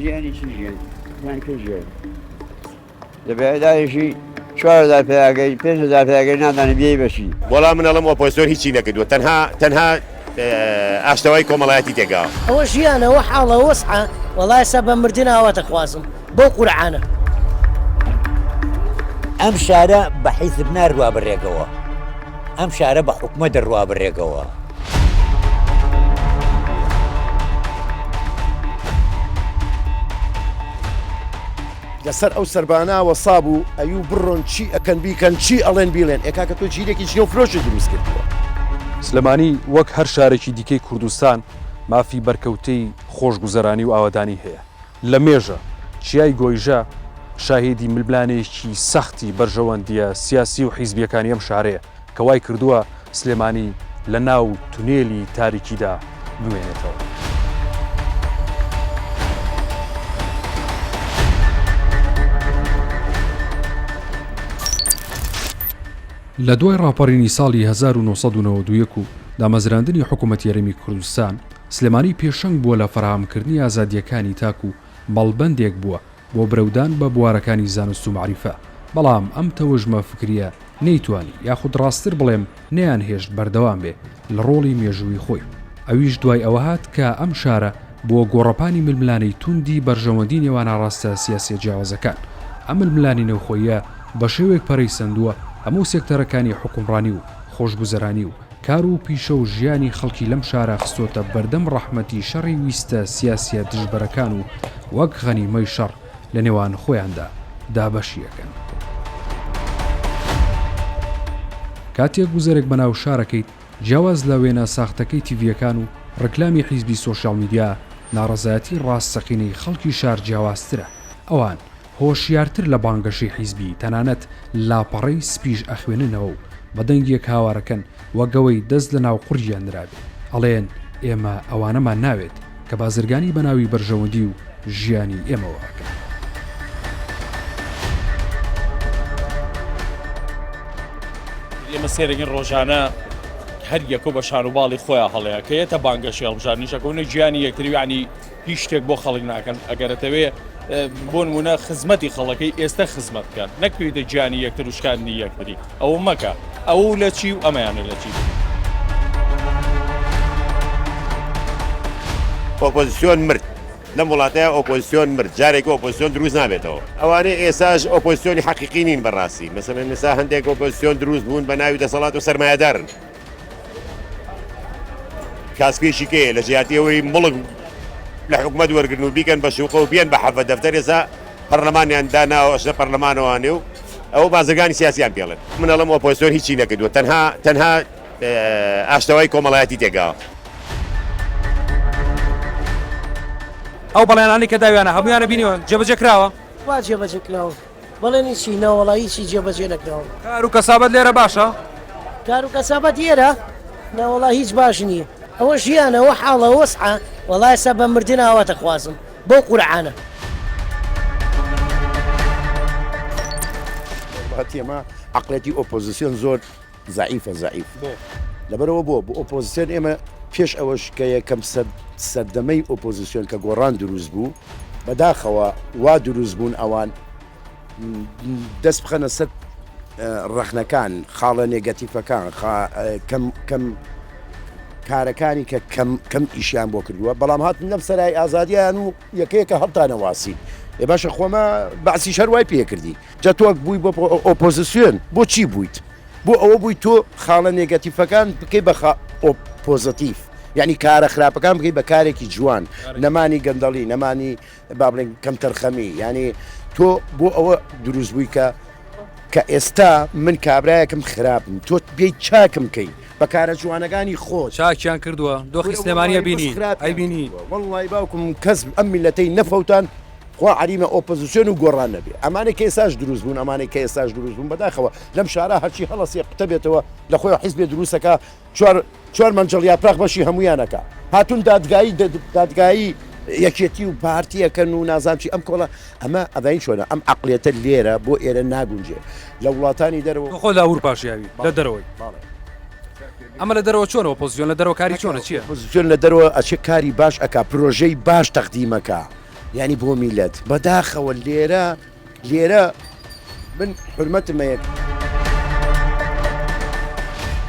ژیانی چی ژیان؟ ژیان کێ ژیان؟ لە بەیادارێکی 4000 پیاگەی 5000 پیاگەی نازانێ بێی بەچی. وەڵا من ئەڵێم ئۆپۆزسیۆن هیچی نەکردووە تەنها تەنها ئاشتەوای کۆمەڵایەتی تێکداوە. ئەوە ژیانە ئەوە حاڵە ئەوە وەسعە وەڵا ئێستا بە مردن ئاواتەخوازم بەو قورعانە. ئەم شارە بە حیزب ناروا بە رێگەوە، ئەم شارە بە حکومەت دەڕوا بە رێگەوە. لەسەر ئەو سەربانە وەسابوو ئەیوو بڕۆن چی ئەکەن بیکەن چی ئەڵێن بیڵێن ئێ کاکە تۆ جیلێکی جنێو فرۆشت دروست کردووە. سلێمانی وەک هەر شارێکی دیکەی کوردستان مافی بەرکەوتەی خۆشگوزەرانی و ئاوەدانی هەیە. لە مێژە چیای گۆیژە شاهیدی ململانێیەکی سەختی بەرژەوەندییە سیاسی و حیزبییەکانی ئەم شارەیە کە وای کردووە سلێمانی لە ناو تونێلی تاریکیدا بمێنێتەوە. لە دوای ڕاپەڕینی ساڵی 1991 و دامەزراندنی حکوومەتی هەرێمی کوردستان، سلێمانی پێشەنگ بووە لە فەراهەمکردنی ئازادییەکانی تاک و مەڵبەندێک بووە بۆ برەودان بە بوارەکانی زانست و مەعریفە، بەڵام ئەم تەوژمە فکرییە نەیتوانی، یاخود ڕاستتر بڵێم نەیانهێشت بەردەوام بێ لە ڕۆڵی مێژوویی خۆی. ئەویش دوای ئەوە هات کە ئەم شارە بووە گۆڕەپانی ململانێی توندی بەرژەوەندی نێوان ئاڕاستە سیاسییە جیاوازەکان. ئەم ململانێ نێوخۆییە بە شێوەیەک پەرەی سەندووە هەموو سێکتەرەکانی حوکمڕانی و خۆشگوزەرانی و کار و پیشە و ژیانی خەڵکی لەم شارە خستۆتە بەردەم ڕەحمەتی شەڕی ویستە سیاسیە دژبەرەکان و وەک غەنیمەی شەڕ لە نێوان خۆیاندا دابەشی ئەکەن. کاتێک گوزەرێک بەناو شارەکەیت جیاواز لە وێنە ساختەکەی تیڤیەکان و ڕیکلامی حیزبی سۆشیاڵ میدیا ناڕەزایەتی ڕاستەقینەی خەڵکی شار جیاوازترە ئەوان هۆشیارتر لە بانگەشەی حیزبی تەنانەت لاپەڕەی سپیش ئەخوێننەوە و بە دەنگێک هاوارەکەن وەک ئەوەی دەست لە ناو قوڕگیان نرابێ ئەڵێن ئێمە ئەوانەمان ناوێت کە بازرگانی بە ناوی بەرژەوەندی و ژیانی ئێمەوە ئەکەن. ئێمە سێرەکەین ڕۆژانە هەر یەکە بە شان و باڵی خۆیان هەڵەیە کە یەتە بانگەشەی هەڵبژاردنیش ئەکەونە گیانی یەکتری یعنی هیچ شتێک بۆ خەڵک ناکەن ئەگەر ئەتەوێ بۆ نمونە خزمەتی خەڵەکەی ئێستا خزمەت بکە نەک پێیتە گیانی یەکتر و شکاندنی یەکتری ئەوە مەکە ئەو لە چی و ئەمەیانە لە چی. ئۆپۆزسیۆن مرد لەم وڵاتەیە ئۆپۆزسیۆن مرد جارێک ئۆپۆزسیۆن دروست نابێتەوە ئەوانەی ئێساش ئۆپۆزسیۆنی حەقیقی نین بەڕاستی مەسەلەن ئێستا هەندێک ئۆپۆزسیۆن دروست بوون بە ناوی دەسەڵات و سەرمایەدارن کاسپێکی کەیە لە جیاتی ئەوەی موڵک لە حکومەت وەرگرن و بیکەن بە شوقە و بیەن بە حەڤە دەفتەر ئێستا پەرلەمانیان داناوە ئەچنە پەرلەمانەوانێ و ئەوە بازرگانی سیاسیان پێڵێن من ئەڵێم ئۆپۆزسیۆن هیچی نەکردووە تەنها تەنها ئاشتەوای کۆمەڵایەتی تێکداوە. ئەو بەڵێنانەی کە داویانە هەموویانە بینیوە جێبەجێ کراوە؟ وا جێبەجێ کراوە. بەڵێنی چی؟ نەوەڵا هیچی جێبەجێ نەکراوە. کار و کەسابەت لێرە باشە؟ کار و کەسابەت ئێرە؟ نەوەڵا هیچ باش نییە. ئەوە ژیانە، ئەوە حاڵە، ئەوە وەسعە، وەڵا ئێستا بە مردن ئاواتەخوازم بەو قورعانە. وڵاتی ئێمە عەقڵیەتی ئۆپۆزسیۆن زۆر زەعیفە زەعیف. بۆ؟ لەبەرئەوە بۆ؟ بۆ ئۆپۆزسیۆن ئێمە پێش ئەوەش کە یەکەم سەردەمەی ئۆپۆزسیۆن کە گۆڕان دروست بوو، بەداخەوە وا دروست بوون ئەوان دەست بخەنە سەر ڕەخنەکان، خاڵە نێگەتیفەکان، کەم کەم کارەکانی کە کەم کەم ئیشیان بۆ کردووە، بەڵام هاتن لەم سەرای ئازادیان و یەکەیەکە هەڵتانەواسین. ئێ باشە خۆمە بەعسیش هەر وای پێکردی. جا تۆ بووی بە ئۆپۆزسیۆن بۆچی بوویت؟ بۆ ئەوە بووی تۆ خاڵە نێگەتیفەکان بکەی بە پۆزەتیف یعنی کارە خراپەکان بکەی بە کارێکی جوان نەمانی گەندەڵی نەمانی با بڵێن کەمتەرخەمی یعنی تۆ بۆ ئەوە دروست بووی کە کە ئێستا من کابرایەکم خراپم تۆ بێی چاکم کەی بە کارە جوانەکانی خۆت. چاکیان کردووە دۆخی سلێمانیە بینی ئەی بینی. وەڵڵای باوکم کەس ئەم میللەتەی نەفەوتان خوا عەریمە ئۆپۆزسیۆن و گۆڕان نەبێ ئەمانەی کە ئێستاش دروست بوون ئەمانەی کە ئێستاش دروست بوون بەداخەوە لەم شارە هەرچی هەڵەسێ قوتە بێتەوە لە خۆی حیزبێ دروستەکە چوار چوار مەنجەڵ یاپراخ بەشی هەمویانەکە هاتون دادگایی دادگایی یەکێتی و پارتیەکەن و نازان چی ئەم کۆڵە ئەمە ئەداین چۆنە ئەم عقلێتە لێرە بۆ ئێرە ناگونجێ لە وڵاتانی دەرەوە خۆ لە ئەوروپا ژیاوی لە دەرەوەی ئەمە لە دەرەوە چۆنە ئۆپۆزیسیۆن لە دەرەوە کاری چۆنە چییە؟ ئۆپۆزیسیۆن لە دەرەوە ئەچێ کاری باش ئەکا پرۆژەی باش تەقدیمەکە. یانی بۆ میلەت بەداخەوە لێرە لێرە من حورمەتم هەیە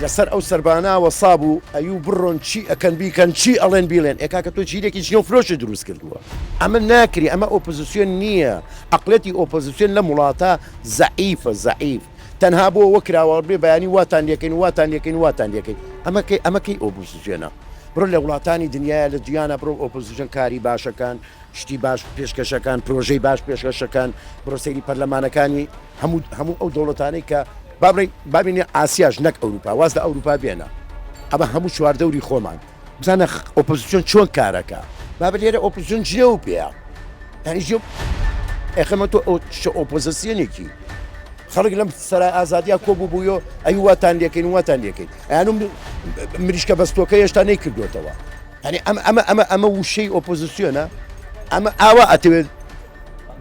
لەسەر ئەو سەربانە وەسا بوو ئەیو بڕۆن چی ئەکەن بیکەن چی ئەڵێن بیڵێن ئێ کاکە تۆ جیلێکی جنێو فرۆشت دروست کردووە ئەمە ناکری ئەمە ئۆپۆزیسیۆن نییە عەقڵێتی ئۆپۆزیسیۆن لەم وڵاتە زەعیفە زەعیف تەنها بۆ وە کراوە بێ بەیانی واتان لێکەین واتان لێکەین واتان لێکەین ئەمە کەی ئەمە کەی ئۆپۆزیسیۆنە بڕۆ لە وڵاتانی دنیاە لە جیانە بڕۆ ئۆپۆزیسیۆن کاری باشەکان شتی باش پێشکەشەکان، پرۆژەی باش پێشکەشەکان، بڕۆ سەیری پەرلەمانەکانی هەموو هەموو ئەو دەوڵەتانەی کە با بڵێین با بینێ ئاسیاش نەک ئەوروپا واز لە ئەوروپا بێنە ئەمە هەموو چواردەوری خۆمان بزانە ئۆپۆزیسیۆن چۆن کارەکە بابە لێرە ئۆپۆزیسیۆن جنێو پێیە یانی جنێو ئێخەمە تۆ ئەو چ ئۆپۆزیسیۆنێکی خەڵک لەم سەرای ئازادیا کۆ بووبوویۆ ئەی واتان لێکەین واتان لێکەین ئەیانم مریشکە بەستۆکە هێشتا نەیکردوێتەوە یانی ئەمە ئەمە ئەمە ئەمە وشەی ئۆپۆزیسیۆنە ئەمە ئاوا ئەتەوێت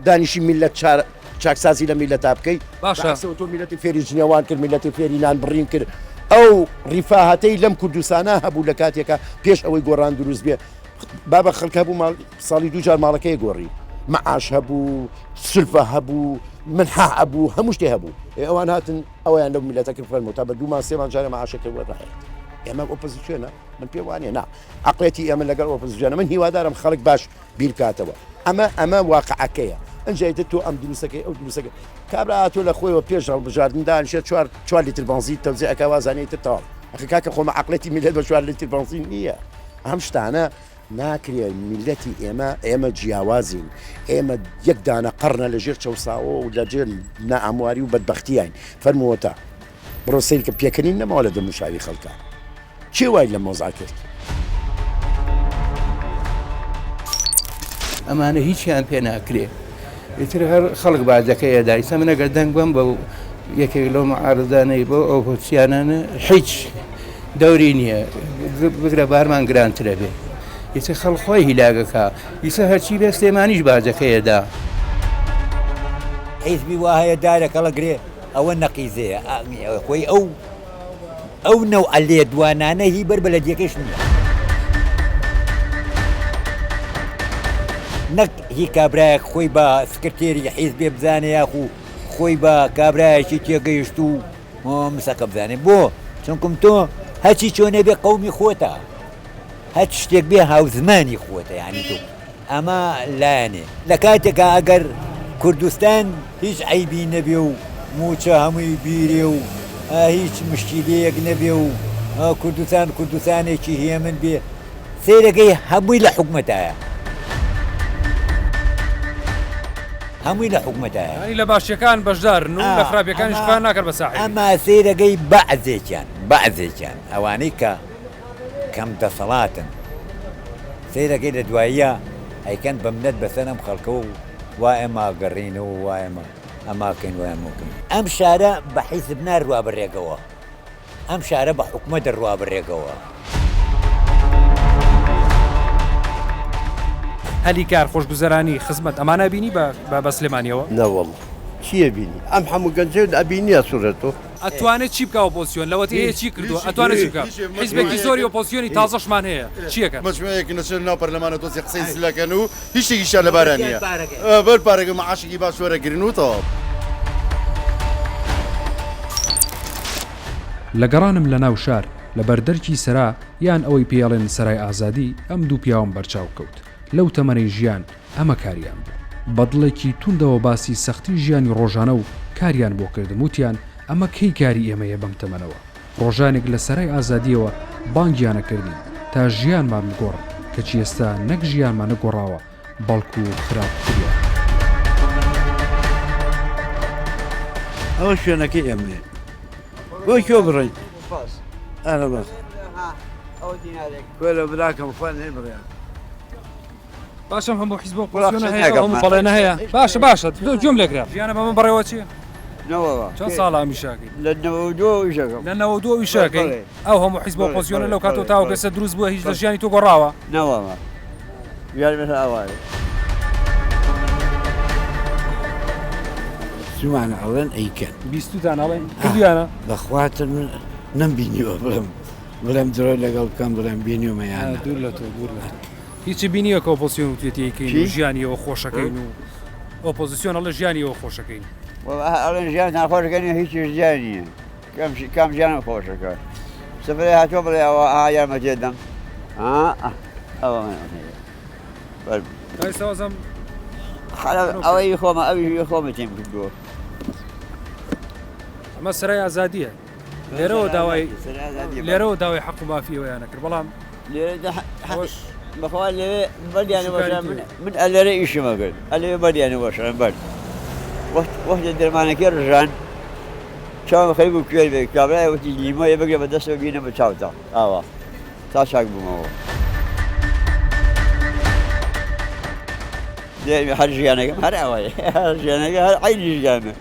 دانیشی میلەت چار چاکسازی لە میلەتا بکەی باشە بەعکسەوە تۆ میلەتی فێری جنێوان کرد میلەتی فێری نان بڕین کرد ئەو ڕیفاهەتەی لەم کوردستانە هەبوو لە کاتێکا پێش ئەوەی گۆڕان دروست بێ بابە خەڵک هەبوو ماڵ ساڵی دوو جار ماڵەکەی گۆڕی مەعاش هەبوو سولفە هەبوو منحە هەبوو هەموو شتێ هەبوو ئێ ئەوان هاتن ئەویان لەو میلەتە کرد فەرموو تا بە دوومان سێمان جارێ مەعاشەکە وەرنایەت ئێمە ئۆپۆزیسیۆنە من پێم وانیە نا عەقڵێتی ئێمە لەگەڵ ئۆپۆزسیۆنە من هیوادارم خەڵک باش بیر بکاتەوە ئەمە ئەمە واقعەکەیە ئەنجا ئیتر تۆ ئەم دروستەکەی ئەو دروستەکەی کابرا هاتووە لە خۆیەوە پێش هەڵبژاردن دانیشێ چوار چوار لیتر بەنزین تەوزیع ئەکا وازانێ ئیتر تەواو ئەخە کاکە خۆمە عەقڵێتی میللەت بە چوار لیتر بەنزین نییە ئەم شتانە ناکرێ میللەتی ئێمە ئێمە جیاوازین ئێمە یەک دانە قەڕنە لە ژێر چەوساوە و لە ژێر نائامواری و بەدبەختیین فەرمووەتە بڕۆ سەیرکە پێکەنین نەماوە لە دەموچاوی خەڵکا کێ وای لەم وەزعە کرد؟ ئەمانە هیچیان پێ ناکرێ ئیتر هەر خەڵک باجەکەی ئەدا ئیستا من ئەگەر دەنگ بەم بە یەکێک لەو معارزانەی بۆ ئەو هۆچیانانە هیچ دەوری نییە بگرە بارمان گرانترە بێ ئیتر خەڵک خۆی هیلاگەکە ئیسە هەرچی بێ سلێمانیش باجەکەی ئەدا. حیزبی وا هەیە دارێک هەڵەگرێ ئەوە نەقیزەیە خۆی ئەو ئەو نەوعە لێدوانانە هی بەر بەلەدیەکەش نییە. نەک هی کابرایەک خۆی بە سکرتێری حیزبێ بزانێ یاخو خۆی بە کابرایەکی تێگەیشتوو مسەقە بزانێ بۆ چونکم تۆ هەرچی چۆنێ بێ قەومی خۆتە هەچ شتێک بێ هاوزمانی خۆتە یانی تۆ ئەمە لایەنێ لە کاتێکا ئەگەر کوردستان هیچ عەیبی نەبێ و مووچە هەمووی بیرێ و هیچ مشکیلەیەک نەبێ و کوردستان کوردستانێکی هێمن بێ سەیرەکەی هەمووی لە حکومەتایە هەمووی لە حکومەتایە. یانی لە باشیەکان بەشدارن و لە خراپیەکانیش خۆیان ناکەن بە ساحێبی. ئەما سەیرەکەی بەعزێکیان بەعزێکیان ئەوانەی کە کەم دەسەڵاتن سەیرەکەی لە دواییا ئەیکەن بە منەت بەسەر ئەم خەڵکە و وا ئێمە گەڕین و وا ئێمە ئەماکەین و ئەمۆکەین. ئەم شارە بە حیزب ناروا بە رێگەوە، ئەم شارە بە حکومەت دەڕوا بە رێگەوە. هەلی کار، خۆشگوزەرانی، خزمەت، ئەمانە ئەبینی بە سلێمانیەوە؟ نەوەڵا چی ئەبینی؟ ئەم هەموو گەنجە ئەبینی ئەسوڕێتۆ. ئەتوانێت چی بکا ئۆپۆزسیۆن لەوەتی هەیە چی کردووە ئەتوانێت چی بکا حیزبێکی زۆری ئۆپۆزسیۆنی تازەشمان هەیە چی ئەکەن؟ مەجموعەیەکن ئەچنە ناو پەرلەمانە تۆزێ قسەی زل ئەکەن و هیچ شتێکیشیان لەبارا نییە بەر پارەکە مەعاشێکی باش وەرەگرن و تەواو. لە گەڕانم لە ناو شار لە بەر دەرکی سەرا یان ئەوەی پێی ئەڵێن سەرای ئازادی ئەم دوو پیاوەم بەرچاو کەوت لەو تەمەنەی ژیان ئەمە کاریان بوو. بە دڵێکی توندەوە باسی سەختی ژیانی ڕۆژانە و کاریان بۆ کردم وتیان ئەمە کەی کاری ئێمەیە بەم تەمەنەوە ڕۆژانێک لە سەرای ئازادیەوە بانگیانە کردین تا ژیانمان بگۆڕن کەچی ئێستا نەک ژیانمان نەگۆڕاوە بەڵکو خراپتریان. ئەوە شوێنەکەی ئێمەیە بۆ کوێ بڕۆین؟ ئەرە بەس کۆلە براکەم خۆیان نەیبڕیان. باشە هەموو حیزب و ئۆپۆزسیۆنە هەیە هەموو بەڵێنە هەیە باشە باشە تۆ گوێم لێکرا ژیانە بەمە بەڕێوە چی نەوەڵا چەند ساڵە ئەم ئیشەکەی لە 92 ئیشەکەم لە 92 ئیشەکەی ئەو هەموو حیزب و ئۆپۆزسیۆنە لەو کاتەوە تاوەکو ئێستا دروست بووە هیچ لە ژیانی تۆ گۆڕاوە نەوەڵا ژیان بەسەر ئاوایە سومانە ئەڵێن ئەیکەن بیستوتان ئەڵێن کردویانە بەخواتر من نەمبینیوە بڵێم بڵێم درۆ لەگەڵ بکەم بڵێم بینیومە یان دوور لە تۆ دوور لە تۆ. هیچی بینیوە کە ئۆپۆزسیۆن وتوێتی ئەیکەین و ژیانی ئێوە خۆشەکەین و ئۆپۆزسیۆن ئەڵێ ژیانی ئێوە خۆشەکەین. وەڵا ئەڵێن ژیانتان خۆشەکەین و هیچیش زیان نییە. کام کام ژیانم خۆشەکە. سفرەی هاتووە بڵێ ئەوە ئا یارمەتیت دەم. ئا ئەوە من فەرموو. تا ئێستا وازم ئەوەی خۆمە ئەویش خۆمە تێم کردووە. ئەمە سەرای ئازادییە. لێرەوە داوای لێرەوە داوای حەق و مافی ئەویانە کرد بەڵام بەخوا لەوێ بەردیان من ئەلێرە ئیشمە کرد ئەلێ بەردیان وەشان بەرد وەخت دەرمانەکەی ڕژان چاوم خەریک بوو کوێر بێ کابرای وتی لیمۆیە بگرە بە دەستەوە بینە بە چاوتا ئاوا تا چاک بوومەوە هەر ژیانەکەم هەر ئاوایە هەر ژیانەکە هەر عەینی ژیانە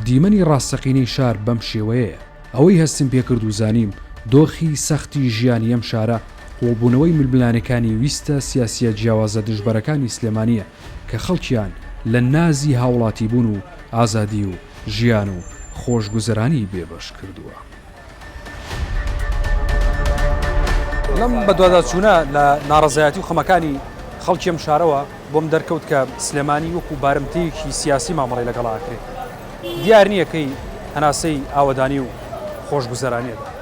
دیمەنی ڕاستەقینەی شار بەم شێوەیەیە، ئەوەی هەستم پێکرد و زانیم دۆخی سەختی ژیانی ئەم شارە قووڵبوونەوەی ململانێکانی ویستە سیاسییە جیاوازە دژبەرەکانی سلێمانییە کە خەڵکیان لە نازی هاوڵاتیبوون و ئازادی و ژیان و خۆشگوزەرانی بێبەش کردووە. لەم بەدواداچوونە لە ناڕەزایەتی و خەمەکانی خەڵکی ئەم شارەوە بۆم دەرکەوت کە سلێمانی وەکو بارمتەیەکی سیاسی مامەڵەی لەگەڵا ئەکرێ. دیار نییە کەی هەناسەی ئاوەدانی و خۆشگوزەرانی ئەدا.